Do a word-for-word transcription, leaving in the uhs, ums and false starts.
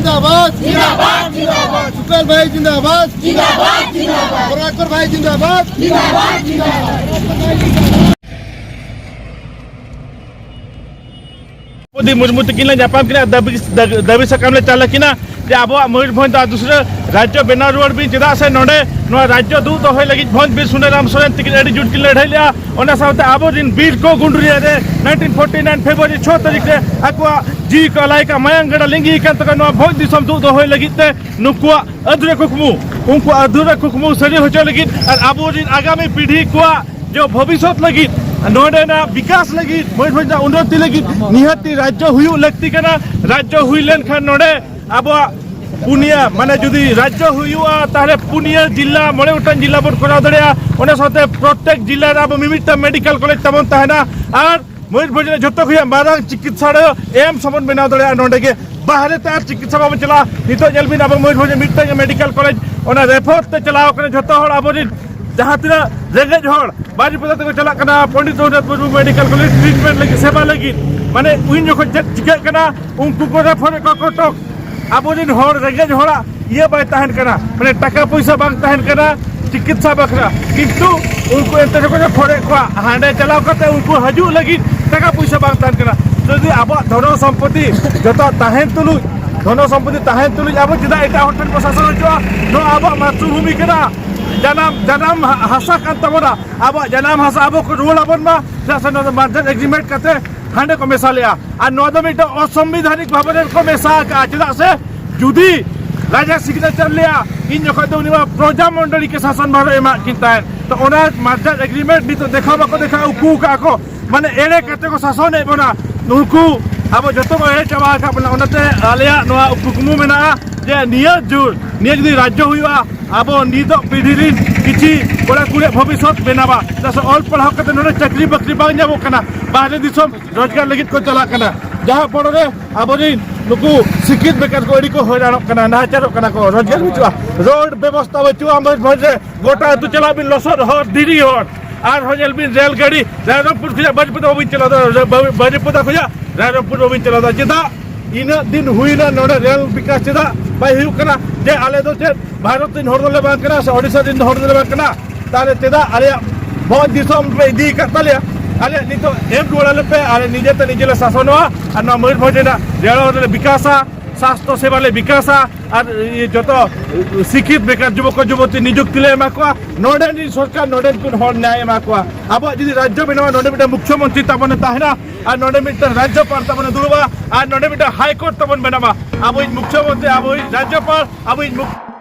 जिंदाबाद, जिंदाबाद, जिंदाबाद। सुपेल भाई जिंदाबाद, जिंदाबाद, जिंदाबाद। बराकर भाई जिंदाबाद, जिंदाबाद, जिंदाबाद। ᱫᱨᱚᱣᱯᱚᱫᱤ ᱢᱩᱨᱢᱩ ᱛᱤᱠᱤᱱ ᱞᱮ ᱧᱟᱯᱟᱢ ᱠᱤᱱᱟ, ᱫᱟᱹᱵᱤ, ᱫᱟᱹᱵᱤ ᱥᱟᱠᱟᱢ ᱞᱮ ᱪᱟᱞ ᱟᱹᱠᱤᱱᱟ ᱡᱮ ᱟᱵᱚᱣᱟᱜ ᱢᱚᱭᱩᱨᱵᱷᱚᱸᱡᱽ ᱫᱚ ᱫᱩᱥᱨᱟᱹ ᱨᱟᱡᱽᱡᱚ ᱵᱮᱱᱟᱣ ᱨᱩᱣᱟᱹᱲ ᱵᱤᱱ, ᱪᱮᱫᱟᱜ ᱥᱮ ᱱᱚᱰᱮ ᱱᱚᱣᱟ ᱨᱟᱡᱽᱡᱚ ᱫᱩᱜ ᱫᱚᱦᱚᱭ ᱞᱟᱹᱜᱤᱫ ᱵᱷᱚᱸᱡᱽ ᱵᱤᱨ ᱥᱩᱱᱟᱹᱨᱟᱢ ᱥᱚᱨᱮᱱ ᱛᱤᱠᱤᱱ ᱟᱹᱰᱤ ᱡᱳᱨ ᱠᱤᱱ ᱞᱟᱹᱲᱦᱟᱹᱭ ᱞᱮᱜᱼᱟ᱾ ᱚᱱᱟ ᱥᱟᱶᱛᱮ ᱟᱵᱚ ᱨᱤᱱ ᱵᱤᱨ ᱠᱚ ᱜᱩᱸᱰᱨᱤᱭᱟᱹ ᱨᱮ nineteen forty nine February ᱪᱷᱚ ᱛᱟᱹᱨᱤᱠᱷ ᱨᱮ ᱟᱠᱚᱣᱟᱜ ᱡᱤᱣᱤ ᱠᱚ ᱟᱞᱟᱭ ᱠᱟᱜᱼᱟ, ᱢᱟᱭᱟᱝ ᱜᱟᱰᱟ ᱞᱤᱸᱜᱤ ᱟᱠᱟᱱ ᱛᱟᱠᱚᱣᱟ ᱱᱚᱣᱟ ᱵᱷᱚᱸᱡᱽ ᱫᱤᱥᱚᱢ ᱫᱩᱜ ᱫᱚᱦᱚᱭ ᱞᱟᱹᱜᱤᱫ ᱛᱮ᱾ ᱱᱩᱠᱩᱣᱟᱜ ᱟᱹᱫᱷᱩᱨᱟᱹ ᱠᱩᱠᱢᱩ, ᱩᱱᱠᱩᱣᱟᱜ ᱟᱹᱫᱷᱩᱨᱟᱹ ᱠᱩᱠᱢᱩ ᱥᱟᱹᱨᱤ ᱦᱚᱪᱚ ᱞᱟᱹᱜᱤᱫ ᱟᱨ ᱟᱵᱚ ᱨᱤᱱ ᱟᱜᱟᱢᱤ ᱯᱤᱲᱦᱤ ᱠᱚᱣᱟᱜ ᱡᱮ ᱵᱷᱚᱵᱤᱥᱥᱚᱛ ᱞᱟᱹᱜᱤᱫ, ᱱᱚᱰᱮᱱᱟᱜ ᱵᱤᱠᱟᱥ ᱞᱟᱹᱜᱤᱫ, ᱢᱚᱭᱩᱨᱵᱷᱚᱸᱡᱽ ᱨᱮᱱᱟᱜ ᱩᱱᱱᱚᱛᱤ ᱞᱟᱹᱜᱤᱫ ᱱᱤᱦᱟᱹᱛᱤ ᱨᱟᱡᱽᱡᱚ ᱦᱩᱭᱩᱜ ᱞᱟᱹᱠᱛᱤ ᱠᱟᱱᱟ᱾ ᱨᱟᱡᱽᱡᱚ ᱦᱩᱭ ᱞᱮᱱᱠᱷᱟᱱ ᱱᱚᱰᱮ ᱟᱵᱚᱣᱟᱜ ᱯᱩᱱᱭᱟᱹ, ᱢᱟᱱᱮ ᱡᱩᱫᱤ ᱨᱟᱡᱽᱡᱚ ᱦᱩᱭᱩᱜᱼᱟ, ᱛᱟᱦᱞᱮ ᱯᱩᱱᱭᱟᱹ ᱡᱤᱞᱟ, ᱢᱚᱬᱮ ᱜᱚᱴᱟᱝ ᱡᱤᱞᱟ ᱵᱚᱱ ᱠᱚᱨᱟᱣ ᱫᱟᱲᱮᱭᱟᱜᱼᱟ᱾ ᱚᱱᱟ ᱥᱟᱶᱛᱮ ᱯᱨᱚᱛᱮᱠ ᱡᱤᱞᱟ ᱨᱮ ᱟᱵᱚ ᱢᱤᱢᱤᱫᱴᱟᱝ ᱢᱮᱰᱤᱠᱮᱞ ᱠᱚᱞᱮᱡᱽ ᱛᱟᱵᱚᱱ ᱛᱟᱦᱮᱱᱟ᱾ ᱟᱨ ᱢᱚᱭᱩᱨᱵᱷᱚᱸᱡᱽ ᱨᱮ ᱡᱷᱚᱛᱚ ᱠᱷᱚᱱᱟᱜ ᱢᱟᱨᱟᱝ ᱪᱤᱠᱤᱛᱥᱟᱞᱚᱭ ᱮᱢ ᱥᱚᱢᱚᱱ ᱵᱮᱱᱟᱣ ᱫᱟᱲᱮᱭᱟᱜᱼᱟ ᱱᱚᱰᱮ ᱜᱮ᱾ ᱵᱟᱦᱨᱮ ᱛᱮ ᱟᱨ ᱪᱤᱠᱤᱛᱥᱟ ᱵᱟᱵᱚᱱ ᱪᱟᱞᱟᱜᱼᱟ᱾ ᱱᱤᱛᱚᱜ ᱧᱮᱞ ᱵᱤᱱ, ᱟᱵᱚ ᱢᱚᱭᱩᱨᱵᱷᱚᱸᱡᱽ ᱨᱮ ᱢᱤᱫᱴᱟᱝ ᱜᱮ ᱢᱮᱰᱤᱠᱮᱞ ᱠᱚᱞᱮᱡᱽ, ᱚᱱᱟ ᱨᱮᱯᱷᱟᱨ ᱛᱮ ᱪᱟᱞᱟᱣ ᱠᱟᱱᱟ ᱡᱷᱚᱛᱚ ᱦᱚᱲ᱾ ᱟᱵᱚᱨᱮᱱ ᱡᱟᱦᱟᱸ ᱛᱤᱱᱟᱹᱜ ᱨᱮᱸᱜᱮᱡ ᱦᱚᱲ ᱵᱟᱨᱤᱯᱟᱫᱟ ᱛᱮᱠᱚ ᱪᱟᱞᱟᱜ ᱠᱟᱱᱟ Pandit Raghunath Murmu medical college treatment ᱞᱟᱹᱜᱤᱫ, ᱥᱮᱵᱟ ᱞᱟᱹᱜᱤᱫ᱾ ᱢᱟᱱᱮ ᱩᱱ ᱡᱚᱠᱷᱚᱱ ᱪᱮᱫ ᱪᱤᱠᱟᱹᱜ ᱠᱟᱱᱟ, ᱩᱱᱠᱩ ᱠᱚ ᱨᱮᱯᱷᱟᱨᱮᱫ ᱠᱚᱣᱟ ᱠᱚᱴᱚᱠ᱾ ᱟᱵᱚᱨᱮᱱ ᱦᱚᱲ, ᱨᱮᱸᱜᱮᱡ ᱦᱚᱲᱟᱜ ᱤᱭᱟᱹ ᱵᱟᱭ ᱛᱟᱦᱮᱱ ᱠᱟᱱᱟ, ᱢᱟᱱᱮ ᱴᱟᱠᱟ ᱯᱚᱭᱥᱟ ᱵᱟᱝ ᱛᱟᱦᱮᱱ ᱠᱟᱱᱟ ᱪᱤᱠᱤᱛᱥᱟ ᱵᱟᱠᱷᱨᱟ, ᱠᱤᱱᱛᱩ ᱩᱱᱠᱩ ᱮᱱᱛᱮ ᱨᱮᱦᱚᱸ ᱠᱚ ᱨᱮᱯᱷᱟᱨᱮᱫ ᱠᱚᱣᱟ ᱦᱟᱸᱰᱮ ᱪᱟᱞᱟᱣ ᱠᱟᱛᱮ ᱩᱱᱠᱩ ᱦᱤᱡᱩᱜ ᱞᱟᱹᱜᱤᱫ ᱴᱟᱠᱟ ᱯᱚᱭᱥᱟ ᱵᱟᱝ ᱛᱟᱦᱮᱱ ᱠᱟᱱᱟ᱾ ᱡᱩᱫᱤ ᱟᱵᱚᱣᱟᱜ ᱫᱷᱚᱱᱚ ᱥᱚᱢᱯᱚᱛᱤ ᱡᱚᱛᱚ ᱛᱟᱦᱮᱱ ᱛᱩᱞᱩᱡ, ᱫᱷᱚᱱᱚ ᱥᱚᱢᱯᱚᱛᱤ ᱛᱟᱦᱮᱱ ᱛᱩᱞᱩᱡ ᱟᱵᱚ ᱪᱮᱫᱟᱜ ᱮᱴᱟᱜ ᱦᱚᱲ ᱴᱷᱮᱱ ᱵᱚ ᱥᱟᱥᱚᱱ ᱦᱚᱪᱚᱜᱼᱟ? ᱱᱚᱣᱟ ᱟᱵᱚᱣᱟᱜ ᱢᱟᱛᱨᱩᱵᱷᱩᱢᱤ ᱠᱟᱱᱟ, ᱡᱟᱱᱟᱢ, ᱡᱟᱱᱟᱢ ᱦᱟ-, ᱦᱟᱥᱟ ᱠᱟᱱ ᱛᱟᱵᱚᱱᱟ᱾ ᱟᱵᱚᱣᱟᱜ ᱡᱟᱱᱟᱢ ᱦᱟᱥᱟ ᱟᱵᱚ ᱠᱚ ᱨᱩᱣᱟᱹᱲ ᱟᱵᱚᱱ ᱢᱟ, ᱪᱮᱫᱟᱜ ᱥᱮ ᱱᱚᱣᱟ ᱫᱚ ᱢᱟᱨᱡᱟᱨ ᱮᱜᱽᱨᱤᱢᱮᱱᱴ ᱠᱟᱛᱮ ᱦᱟᱸᱰᱮ ᱠᱚ ᱢᱮᱥᱟ ᱞᱮᱜᱼᱟ᱾ ᱟᱨ ᱱᱚᱣᱟ ᱫᱚ ᱢᱤᱫᱴᱟᱝ ᱚᱥᱚᱝᱵᱤᱫᱷᱟᱱᱤᱠ ᱵᱷᱟᱵᱮ ᱨᱮ ᱠᱚ ᱢᱮᱥᱟ ᱟᱠᱟᱜᱼᱟ᱾ ᱪᱮᱫᱟᱜ ᱥᱮ ᱡᱩᱫᱤ ᱨᱟᱡᱟ ᱥᱤᱜᱽᱱᱮᱪᱟᱨ ᱞᱮᱜᱼᱟ, ᱤᱧ ᱡᱚᱠᱷᱚᱱ ᱫᱚ ᱩᱱᱤ ᱢᱟ ᱯᱨᱚᱡᱟ ᱢᱚᱱᱰᱚᱞᱤ ᱠᱮ ᱥᱟᱥᱚᱱ ᱵᱷᱟᱨ ᱮᱢᱟᱜ ᱠᱤᱱ ᱛᱟᱦᱮᱸᱫ᱾ ᱛᱚ ᱚᱱᱟ ᱢᱟᱨᱡᱟᱨ ᱮᱜᱽᱨᱤᱢᱮᱱᱴ ᱱᱤᱛᱚᱜ ᱫᱮᱠᱷᱟᱣ ᱵᱟᱠᱚ ᱫᱮᱠᱷᱟᱣ, ᱩᱠᱩ ᱟᱠᱟᱫᱼᱟ ᱠᱚ, ᱢᱟᱱᱮ ᱮᱲᱮ ᱠᱟᱛᱮ ᱠᱚ ᱥᱟᱥᱚᱱᱮᱫ ᱵᱚᱱᱟ᱾ ᱱᱩᱠᱩ ᱟᱵᱚ ᱡᱚᱛᱚ ᱠᱚ ᱮᱲᱮ ᱪᱟᱵᱟ ᱟᱠᱟᱫ ᱵᱚᱱᱟ᱾ ᱚᱱᱟᱛᱮ ᱟᱞᱮᱭᱟᱜ ᱱᱚᱣᱟ ᱠᱩᱠᱢᱩ ᱢᱮᱱᱟᱜᱼᱟ ᱡᱮ ᱱᱤᱭᱟᱹ ᱡᱩᱨ, ᱱᱤᱭᱟᱹ ᱡᱩᱫᱤ ᱨᱟᱡᱽᱡᱚ ᱦᱩᱭᱩᱜᱼᱟ, ᱟᱵᱚ ᱱᱤᱛᱚᱜ ᱯᱤᱲᱦᱤ ᱨᱤᱱ ᱠᱤᱪᱷᱤ ᱠᱚᱲᱟ ᱠᱩᱲᱤᱭᱟᱜ ᱵᱷᱚᱵᱤᱥᱥᱚᱛ ᱵᱮᱱᱟᱣᱟ᱾ ᱪᱮᱫᱟᱜ ᱥᱮ ᱚᱞ ᱯᱟᱲᱦᱟᱣ ᱠᱟᱛᱮ ᱱᱚᱰᱮ ᱪᱟᱹᱠᱨᱤ ᱵᱟᱹᱠᱨᱤ ᱵᱟᱝ ᱧᱟᱢᱚᱜ ᱠᱟᱱᱟ, ᱵᱟᱦᱨᱮ ᱫᱤᱥᱚᱢ ᱨᱳᱡᱽᱜᱟᱨ ᱞᱟᱹᱜᱤᱫ ᱠᱚ ᱪᱟᱞᱟᱜ ᱠᱟᱱᱟ, ᱡᱟᱦᱟᱸ ᱯᱚᱨᱮ ᱨᱮ ᱟᱵᱚᱨᱤᱱ ᱱᱩᱠᱩ ᱥᱤᱠᱠᱷᱤᱛ ᱵᱮᱠᱟᱨ ᱠᱚ ᱟᱹᱰᱤ ᱠᱚ ᱦᱚᱭᱨᱟᱱᱚᱜ ᱠᱟᱱᱟ, ᱱᱟᱦᱟᱪᱟᱨᱚᱜ ᱠᱟᱱᱟ ᱠᱚ, ᱨᱳᱡᱽᱜᱟᱨ ᱵᱟᱹᱪᱩᱜᱼᱟ, ᱨᱳᱰ ᱵᱮᱵᱚᱥᱛᱷᱟ ᱵᱟᱹᱪᱩᱜᱼᱟ ᱢᱚᱭᱩᱨᱵᱷᱚᱸᱡᱽ ᱨᱮ, ᱜᱚᱴᱟ ᱟᱹᱛᱩ ᱪᱟᱞᱟᱜ ᱵᱤᱱ ᱞᱚᱥᱚᱫ ᱦᱚᱨ, ᱫᱷᱤᱨᱤ ᱦᱚᱨ, ᱟᱨᱦᱚᱸ ᱧᱮᱞ ᱵᱤᱱ ᱨᱮᱞ ᱜᱟᱹᱰᱤ ᱨᱟᱭᱨᱚᱝᱯᱩᱨ ᱠᱷᱚᱱᱟᱜ ᱵᱟᱹᱨᱤᱯᱟᱫᱟ ᱵᱟᱹᱵᱤᱱ ᱪᱟᱞᱟᱣ ᱫᱟᱲᱮᱭᱟᱜᱼᱟ, ᱵᱟᱹᱨᱤᱯᱟᱫᱟ ᱠᱷᱚᱱᱟᱜ ᱨᱟᱭᱨᱚᱝᱯᱩᱨ ᱵᱟᱹᱵᱤᱱ ᱪᱟᱞᱟᱣ ᱫᱟᱲᱮᱭᱟᱜᱼᱟ᱾ ᱪᱮᱫᱟᱜ? ᱤᱱᱟᱹᱜ ᱫᱤᱱ ᱦᱩᱭᱱᱟ, ᱱᱚᱰᱮ ᱨᱮᱞ ᱵᱤᱠᱟᱥ ᱪᱮᱫᱟᱜ ᱵᱟᱭ ᱦᱩᱭᱩᱜ ᱠᱟᱱᱟ? ᱡᱮ ᱟᱞᱮ ᱫᱚ ᱪᱮᱫ ᱵᱷᱟᱨᱚᱛ ᱨᱮᱱ ᱦᱚᱲ ᱫᱚᱞᱮ ᱵᱟᱝ ᱠᱟᱱᱟ ᱥᱮ ᱳᱰᱤᱥᱟ ᱨᱮᱱ ᱦᱚᱲ ᱫᱚᱞᱮ ᱵᱟᱝ ᱠᱟᱱᱟ? ᱛᱟᱦᱞᱮ ᱪᱮᱫᱟᱜ ᱟᱞᱮᱭᱟᱜ ᱵᱷᱚᱸᱡᱽ ᱫᱤᱥᱚᱢ ᱯᱮ ᱤᱫᱤ ᱟᱠᱟᱫ ᱛᱟᱞᱮᱭᱟ? ᱟᱞᱮᱭᱟᱜ ᱱᱤᱛᱚᱜ ᱮᱢ ᱨᱩᱣᱟᱹᱲ ᱟᱞᱮ ᱯᱮ, ᱟᱞᱮ ᱱᱤᱡᱮ ᱛᱮ ᱱᱤᱡᱮ ᱞᱮ ᱥᱟᱥᱚᱱᱚᱜᱼᱟ᱾ ᱟᱨ ᱱᱚᱣᱟ ᱢᱚᱭᱩᱨᱵᱷᱚᱸᱡᱽ ᱨᱮᱱᱟᱜ ᱨᱮᱞ ᱞᱮ ᱵᱤᱠᱟᱥᱟ, ᱥᱟᱥᱛᱷᱚ ᱥᱮᱵᱟ ᱞᱮ ᱵᱤᱠᱟᱥᱟ, ᱟᱨ ᱤᱭᱟᱹ ᱡᱚᱛᱚ ᱥᱤᱠᱷᱤᱛ ᱵᱮᱠᱟᱨ ᱡᱩᱵᱚᱠ ᱡᱩᱵᱚᱛᱤ ᱱᱤᱡᱩᱠᱛᱤ ᱞᱮ ᱮᱢᱟ ᱠᱚᱣᱟ᱾ ᱱᱚᱰᱮᱱᱤᱡ ᱥᱚᱨᱠᱟᱨ, ᱱᱚᱰᱮᱱ ᱠᱚ ᱦᱚᱲ ᱱᱮᱭᱟᱭ ᱮᱢᱟ ᱠᱚᱣᱟ᱾ ᱟᱵᱚᱣᱟᱜ ᱡᱩᱫᱤ ᱨᱟᱡᱽᱡᱚ ᱵᱮᱱᱟᱣᱟ, ᱱᱚᱰᱮ ᱢᱤᱫᱴᱟᱝ ᱢᱩᱠᱷᱭᱚᱢᱚᱱᱛᱨᱤ ᱛᱟᱵᱚᱱᱮ ᱛᱟᱦᱮᱱᱟ, ᱟᱨ ᱱᱚᱰᱮ ᱢᱤᱫᱴᱟᱝ ᱨᱟᱡᱽᱡᱚᱯᱟᱞ ᱛᱟᱵᱚᱱᱮ ᱫᱩᱲᱩᱵᱟ, ᱟᱨ ᱱᱚᱰᱮ ᱢᱤᱫᱴᱟᱝ ᱦᱟᱭ ᱠᱳᱨᱴ ᱛᱟᱵᱚᱱ ᱵᱮᱱᱟᱣᱟ᱾ ᱟᱵᱚᱭᱤᱡ ᱢᱩᱠᱷᱭᱚᱢᱚᱱᱛᱨᱤ, ᱟᱵᱚᱭᱤᱡ ᱨᱟᱡᱽᱡᱚᱯᱟᱞ, ᱟᱵᱚᱭᱤᱡ ᱢᱩᱠᱷ-